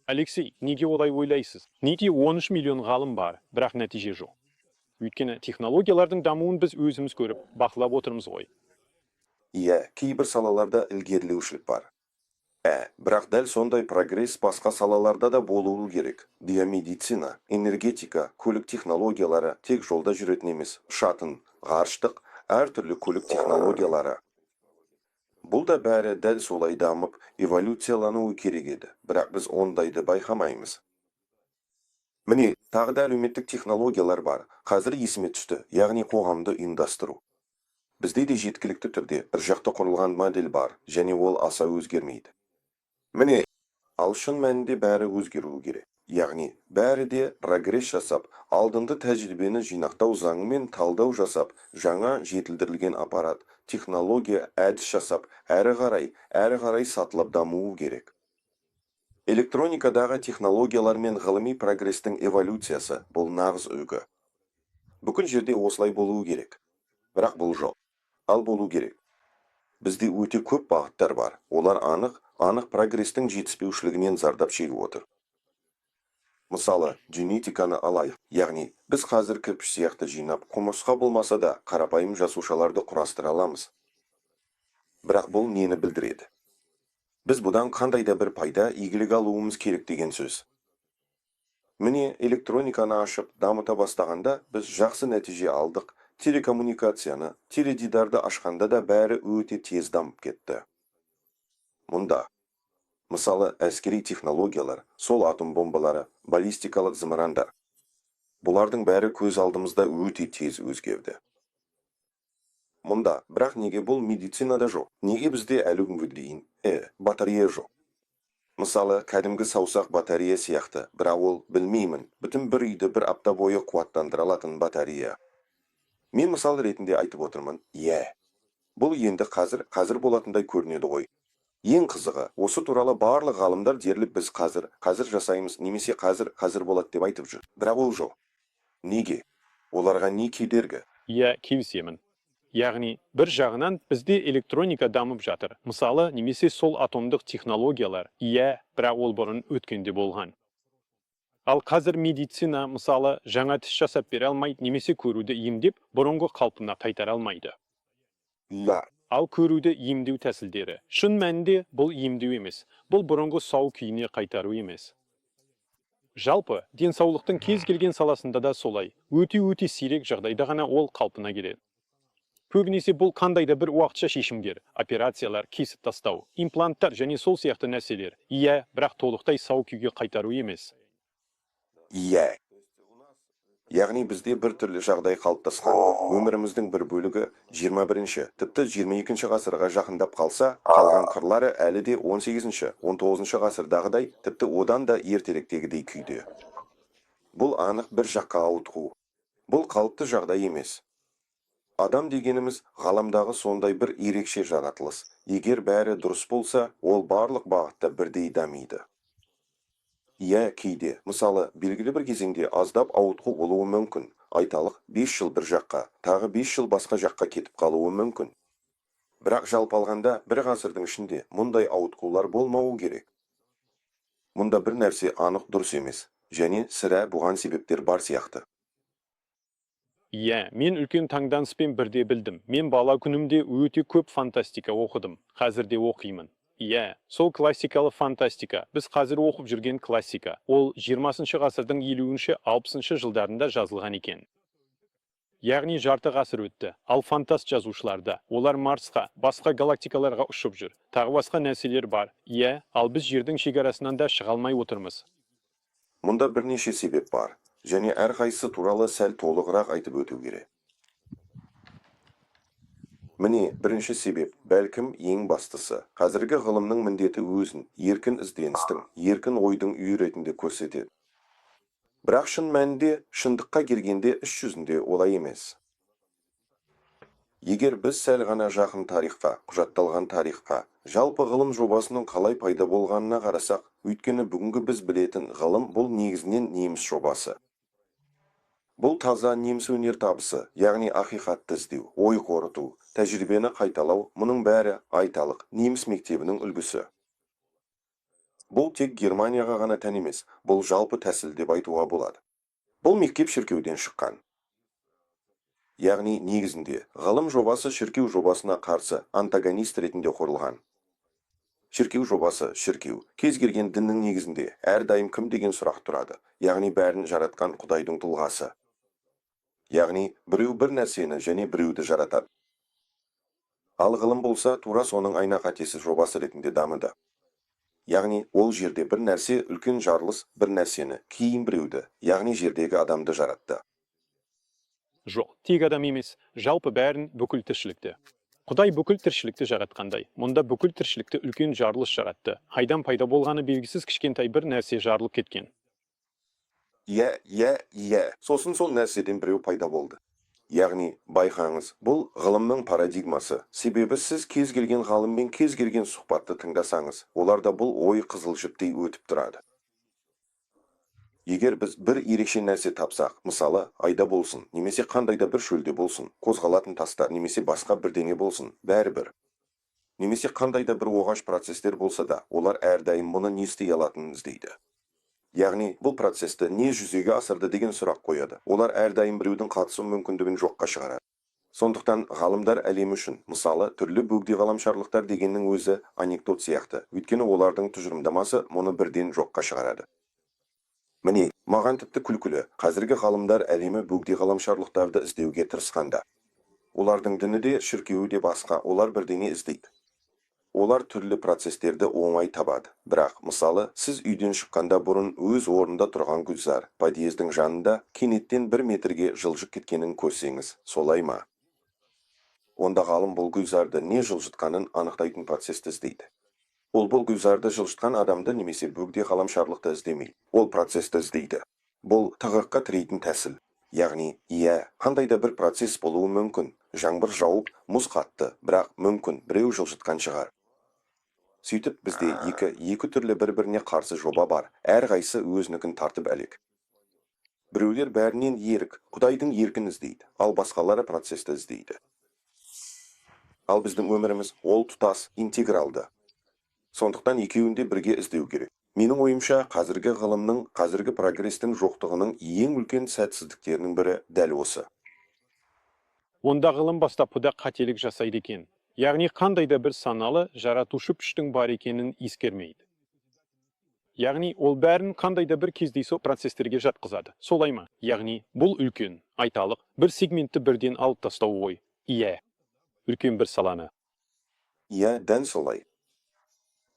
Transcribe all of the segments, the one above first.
Алексей, неге олай ойлайсыз? Неге 13 миллион ғалым бар, бірақ нәтиже жоқ? Өйткені технологиялардың дамуын біз өзіміз көріп, бақылап отырмыз ғой. Иә, кейбір салаларда ілгерілеушілік бар. Бірақ дәл сондай прогресс басқа салаларда да болуы керек. Биомедицина, энергетика, көлік технологиялары, тек жолда жүретін емес, ұшатын, ғарыштық, әртүрлі көлік технологиялары. Бұл да бәрі дәл солай дамып, эволюциялануы керек еді, бірақ біз ондайды байқамаймыз. Міне, тағы да әлеуметтік технологиялар бар. Қазір есіме түсті, яғни қоғамды ұйымдастыру. Бізде де жеткілікті түрде бір жақты құрылған модель бар және ол аса өзгермейді. Міне, ал шын мәнінде бәрі өзгеруі керек. Яғни, бәрі де прогресс жасап, алдыңғы тәжірибені жинақтау заңымен талдау жасап, жаңа жетілдірілген аппарат, технология, әдіс жасап, әрі қарай, әрі қарай сатылап дамуы керек. Электроникадағы технологиялар мен ғылыми прогрестің эволюциясы бұл нағыз үлгі. Бүкіл жерде осылай болуы керек. Бірақ бұл жоқ. Ал болу керек. Бізде өте көп бағыттар бар. Олар анық, анық прогрестің жетіспеушілігінен зардап шегіп отыр. Мысалы, генетиканы алайық. Яғни, біз қазір кірпіш сияқты жинап, құмырсқа болмаса да қарапайым жасушаларды құрастыра аламыз. Бірақ бұл нені білдіреді? Біз бұдан қандай да бір пайда, игілік алуымыз керек деген сөз. Міне, электрониканы ашып, дамыта бастағанда біз жақсы нәтиже алдық. Телекоммуникацияны, теледидарды ашқанда да бәрі өте тез дамып кетті. Мұнда, мысалы, әскери технологиялар, сол атом бомбалары, баллистикалық зымырандар. Бұлардың бәрі көз алдымызда өте тез өзгерді. Мұнда, бірақ неге бұл медицинада жоқ? Неге бізде әлі күнге дейін батарея жоқ? Мысалы, кәдімгі саусақ батарея сияқты, бірақ ол, білмеймін, бүтін бір үйді бір апта бойы қуаттандыра алатын батарея. Мен мысал ретінде айтып отырмын, иә. Бұл енді қазір, қазір болатындай көрінеді ғой. Ең қызығы, осы туралы барлық ғалымдар дерлік біз қазір, қазір жасаймыз немесе қазір, қазір болады деп айтып жүр. Бірақ ол жоқ. Неге? Оларға не кедергі? Иә, келісемін. Яғни, бір жағынан бізде электроника дамып жатыр. Мысалы, немесе сол атомдық технологиялар. Иә, бірақ ол бұрын өткенде болған. Ал қазір медицина, мысалы, жаңа тіс жасап бере алмайды немесе көруді емдеп, бұрынғы қалпына қайтара алмайды. Иә. Ал көруді емдеу тәсілдері. Шын мәнінде бұл емдеу емес, бұл бұрынғы сау күйіне қайтару емес. Жалпы, денсаулықтың кез келген саласында да солай. Өте-өте сирек жағдайда ғана ол қалпына келеді. Көбінесе бұл қандай да бір уақытша шешімдер, операциялар, кесіп тастау, импланттар және сол сияқты нәрселер. Иә, бірақ толықтай сау күйге қайтару емес. Иә. Яғни бізде бір түрлі жағдай қалыптасқан. Өміріміздің бір бөлігі 21-ші, тіпті 22-ші ғасырға жақындап қалса, қалған қырлары әлі де 18-ші, 19-шы ғасырдағыдай, тіпті одан да ертеректегідей күйде. Бұл анық бір жаққа ауытқу. Бұл қалыпты жағдай емес. Адам дегеніміз ғаламдағы сондай бір ерекше жаратылыс. Егер бәрі дұрыс болса, ол барлық бағытта бірдей дамиды. Иә, кейде, мысалы, белгілі бір кезеңде аздап ауытқу болуы мүмкін. Айталық, 5 жыл бір жаққа, тағы 5 жыл басқа жаққа кетіп қалуы мүмкін. Бірақ жалпы алғанда бір ғасырдың ішінде мұндай ауытқулар болмауы керек. Мұнда бір нәрсе анық дұрыс емес, және сірә бұған себептер бар сияқты. Иә, мен үлкен таңданыспен бірде білдім. Мен бала күнімде өте көп фантастика оқыдым. Қазір де оқимын. Иә, сол классикалы фантастика. Біз қазір оқып жүрген классика. Ол 20 ғасырдың 50-ші, 60-шы жылдарында жазылған екен. Яғни жарты ғасыр өтті. Ал фантаст жазушыларда, олар Марсқа, басқа галактикаларға ұшып жүр. Тағы басқа нәрселер бар. Иә, ал біз жердің шекарасынан да шыға алмай отырмыз. Мұнда бірнеше себеп бар, және әрқайсысы туралы сәл толығырақ айтып өту керек. Міне, бірінші себеп, бәлкім ең бастысы. Қазіргі ғылымның міндеті өзін еркін ізденістің, еркін ойдың үйі ретінде көрсетеді. Бірақ шын мәнінде, шындыққа келгенде іс жүзінде олай емес. Егер біз сәл ғана жақын тарихқа, құжатталған тарихқа, жалпы ғылым жобасының қалай пайда болғанына қарасақ, өйткені бүгінгі біз білетін ғылым бұл негізінен неміс жобасы. Бұл таза неміс өнертабысы, яғни ақиқатты іздеу, ой қорыту, тәжірибені қайталау, мұның бәрі, айталық, неміс мектебінің үлгісі. Бұл тек Германияға ғана тән емес, бұл жалпы тәсіл деп айтуға болады. Бұл мектеп шіркеуден шыққан. Яғни негізінде ғылым жобасы шіркеу жобасына қарсы антагонист ретінде құрылған. Шіркеу жобасы, шіркеу, кез келген діннің негізінде әрдайым кім деген сұрақ тұрады, яғни бәрін жаратқан Құдайдың тұлғасы. Яғни біреу бір нәрсені және біреуді жаратады. Ал ғылым болса, тура соның айна қатесі жобасы ретінде дамыды. Яғни ол жерде бір нәрсе үлкен жарылыс бір нәрсені, кейін біреуді, яғни жердегі адамды жаратты. Жоқ, тек адам емес, жалпы бәрін, бүкіл тіршілікті. Құдай бүкіл тіршілікті жаратқандай, мұнда бүкіл тіршілікті үлкен жарылыс жаратты. Қайдан пайда болғаны белгісіз кішкентай бір нәрсе жарылып кеткен. Иә, иә, иә. Сосын сол нәрседен біреу пайда болды. Яғни, байқаңыз, бұл ғылымның парадигмасы. Себебі сіз кез келген ғалыммен кез келген сұхбатты тыңдасаңыз, оларда бұл ой қызыл жіптей өтіп тұрады. Егер біз бір ерекше нәрсе тапсақ, мысалы, айда болсын, немесе қандай да бір шөлде болсын, қозғалатын тастар немесе басқа бірдеңе болсын, бәрібір. Немесе қандай да бір оғаш процестер болса да, олар әрдайым мұны не істей алатынын іздейді. Яғни, бұл процесті не жүзеге асырды деген сұрақ қояды. Олар әрдайым біреудің қатысу мүмкіндігін жоққа шығарады. Сондықтан ғалымдар әлемі үшін, мысалы, түрлі бөгде ғаламшарлықтар дегеннің өзі анекдот сияқты. Өйткені олардың тұжырымдамасы мұны бірден жоққа шығарады. Міне, маған тіпті күлкілі, қазіргі ғалымдар әлемі бөгде ғаламшарлықтарды іздеуге тырысқанда. Олардың діні де, шіркеуі де басқа, олар бірдеңе іздейді. Олар түрлі процестерді оңай табады. Бірақ, мысалы, сіз үйден шыққанда бұрын өз орнында тұрған гүлзар, подъездің жанында кенеттен 1 метрге жылжып кеткенін көрсеңіз, солай ма? Онда ғалым бұл гүлзарды не жылжытқанын анықтайтын процесті іздейді. Ол бұл гүлзарды жылжытқан адамды немесе бөгде ғаламшарлықты іздемейді. Ол процесті іздейді. Бұл тығырыққа тірейтін тәсіл. Яғни, иә, қандай да бір процесс болуы мүмкін. Жаңбыр жауып, мұз қатты, бірақ мүмкін біреу жылжытқан шығар. Сөйтіп, бізде екі түрлі бір-біріне қарсы жоба бар. Әрқайсысы өзінікін тартып әлек. Біреулер бәрінен ерік, Құдайдың еркін іздейді, ал басқалары процесті іздейді. Ал біздің өміріміз ол тұтас, интегралды. Сондықтан екеуін де бірге іздеу керек. Менің ойымша, қазіргі ғылымның, қазіргі прогрестің жоқтығының ең үлкен сәтсіздіктерінің бірі дәл осы. Онда ғылым бастапқыда қателік жасайды екен. Яғни қандай да бір саналы жаратушы күштің бар екенін ескермейді. Яғни ол бәрін қандай да бір кездейсоқ процестерге жатқызады. Солай ма? Яғни бұл үлкен, айталық, бір сегментті бірден алып тастау ғой. Иә, үлкен бір саланы. Иә, дәл солай.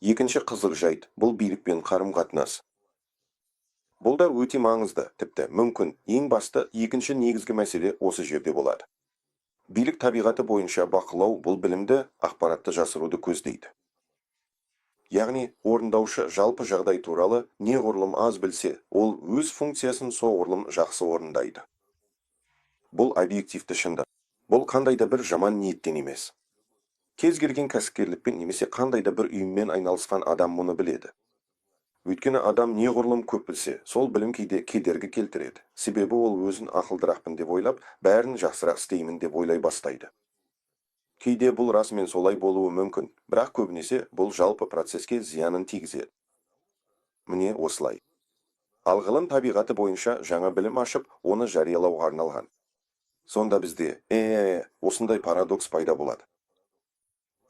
Екінші қызық жайт, бұл билікпен қарым-қатынас. Бұл да өте маңызды, тіпті мүмкін, ең басты екінші негізгі мәселе осы жерде болады. Билік табиғаты бойынша бақылау бұл білімді, ақпаратты жасыруды көздейді. Яғни, орындаушы жалпы жағдай туралы неғұрлым аз білсе, ол өз функциясын соғұрлым жақсы орындайды. Бұл объективті шындық. Бұл қандай да бір жаман ниеттен емес. Кез келген кәсіпкерлікпен немесе қандай да бір ұйыммен айналысқан адам мұны біледі. Өйткені адам неғұрлым көп білсе, сол білім кейде кедергі келтіреді. Себебі ол өзін ақылдырақпын деп ойлап, бәрін жақсырақ істеймін деп ойлай бастайды. Кейде бұл расымен солай болуы мүмкін, бірақ көбінесе бұл жалпы процеске зиянын тигізеді. Міне осылай. Ал ғылым табиғаты бойынша жаңа білім ашып, оны жариялауға арналған. Сонда бізде осындай парадокс пайда болады.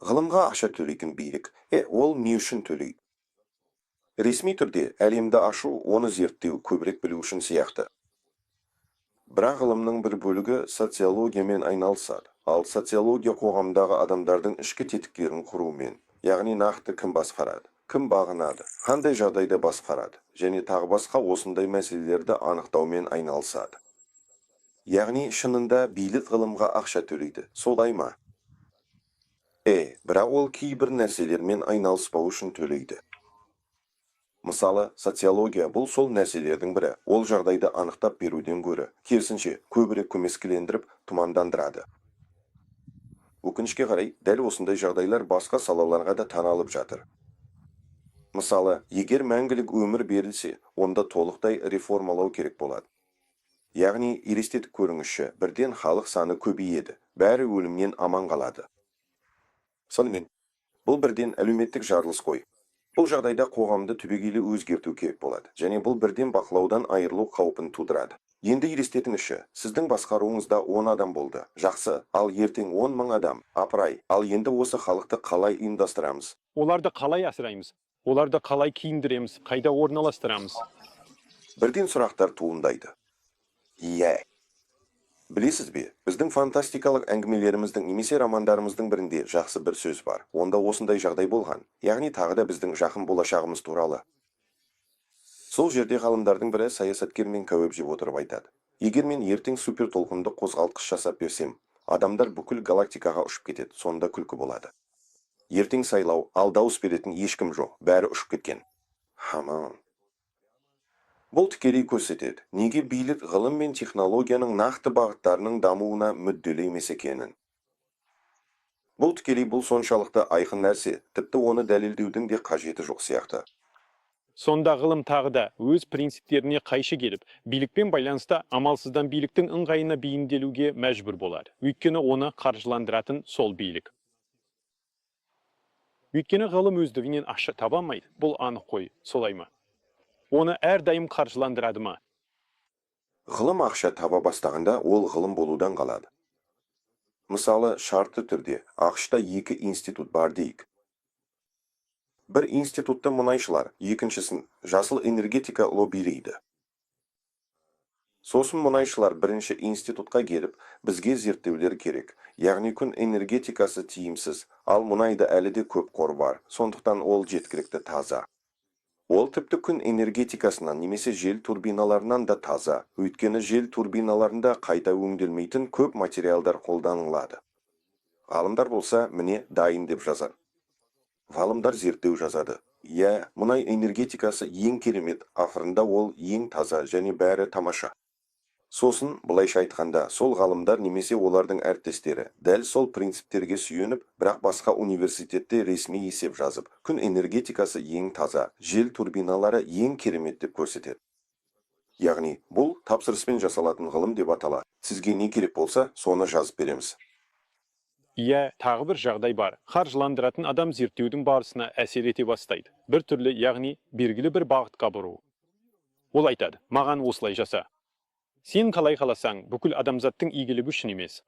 Ғылымға ақша төлейтін билік, ол не үшін төлейді? Ресми түрде әлемді ашу, оны зерттеу, көбірек білу үшін сияқты. Бірақ ғылымның бір бөлігі социологиямен айналысады. Ал социология қоғамдағы адамдардың ішкі тетіктерін құрумен, яғни нақты кім басқарады, кім бағынады, қандай жағдайда басқарады, және тағы басқа осындай мәселелерді анықтаумен айналысады. Яғни шынында билік ғылымға ақша төлейді, солай ма? Бірақ ол кейбір нәрселермен айналыспау үшін төлейді. Мысалы, социология бұл сол нәрселердің бірі. Ол жағдайды анықтап беруден гөрі, керісінше, көбірек көмескілендіріп, тұмандандырады. Өкінішке қарай, дәл осындай жағдайлар басқа салаларға да таналып жатыр. Мысалы, егер мәңгілік өмір берілсе, онда толықтай реформалау керек болады. Яғни, елестетіп көріңізші, бірден халық саны көбейеді, бәрі өлімнен аман қалады. Сонымен, бұл бірден әлеуметтік жарылыс қой. Бұл жағдайда қоғамды түбегейлі өзгерту керек болады және бұл бірден бақылаудан айырылу қаупін тудырады. Енді елестетіңізші, сіздің басқаруыңызда 10 адам болды. Жақсы, ал ертең 10 мың адам. Апырай, ал енді осы халықты қалай ұйымдастырамыз? Оларды қалай асыраймыз? Оларды қалай киіндіреміз, қайда орналастырамыз? Бірден сұрақтар туындайды. Иә. Білесіз бе, біздің фантастикалық әңгімелеріміздің немесе романдарымыздың бірінде жақсы бір сөз бар. Онда осындай жағдай болған. Яғни тағы да біздің жақын болашағымыз туралы. Сол жерде ғалымдардың бірі саясаткермен кәуеп жеп отырып айтады. Егер мен ертең супертолқынды қозғалтқыш жасап берсем, адамдар бүкіл галактикаға ұшып кетеді, сонда күлкі болады. Ертең сайлау, ал дауыс беретін ешкім жоқ, бәрі ұшып кеткен. Хаман. Бұл тікелей көрсетеді, неге билік ғылым мен технологияның нақты бағыттарының дамуына мүдделі емес екенін. Бұл тікелей, бұл соншалықты айқын нәрсе, тіпті оны дәлелдеудің де қажеті жоқ сияқты. Сонда ғылым тағы да өз принциптеріне қайшы келіп, билікпен байланыста амалсыздан биліктің ыңғайына бейімделуге мәжбүр болады. Өйткені оны қаржыландыратын сол билік. Өйткені ғылым өздігінен ақша таба алмайды. Бұл анық қой, солай ма? Оны әрдайым қаржыландырады ма? Ғылым ақша таба бастағанда, ол ғылым болудан қалады. Мысалы, шартты түрде АҚШ-та екі институт бар дейік. Бір институтты мұнайшылар, екіншісін жасыл энергетика лоббилейді. Сосын мұнайшылар бірінші институтқа келіп, бізге зерттеулер керек. Яғни күн энергетикасы тиімсіз, ал мұнайда әлі де көп қор бар, сондықтан ол жеткілікті таза. Ол тіпті күн энергетикасынан немесе жел турбиналарынан да таза, өйткені жел турбиналарында қайта өңделмейтін көп материалдар қолданылады. Ғалымдар болса, міне, дайын деп жазады. Ғалымдар зерттеу жазады. Иә, мұнай энергетикасы ең керемет, ақырында ол ең таза және бәрі тамаша. Сосын, былайша айтқанда, сол ғалымдар немесе олардың әріптестері дәл сол принциптерге сүйеніп, бірақ басқа университетте ресми есеп жазып, күн энергетикасы ең таза, жел турбиналары ең керемет деп көрсетеді. Яғни, бұл тапсырыспен жасалатын ғылым деп аталады. Сізге не керек болса, соны жазып береміз. Иә, тағы бір жағдай бар. Қаржыландыратын адам зерттеудің барысына әсер ете бастайды. Бір түрлі, яғни белгілі бір бағытқа бұру. Ол айтады, маған осылай жаса. Сен қалай қаласаң, бүкіл адамзаттың игілігі үшін емес.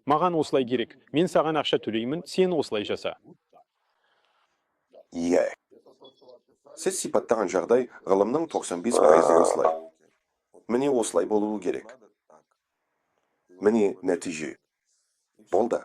Маған осылай керек, мен саған ақша төлеймін, сен осылай жаса. Иә. Сіз сипаттаған жағдай ғылымның 95% осылай. Міне, осылай болуы керек. Міне нәтиже. Болды.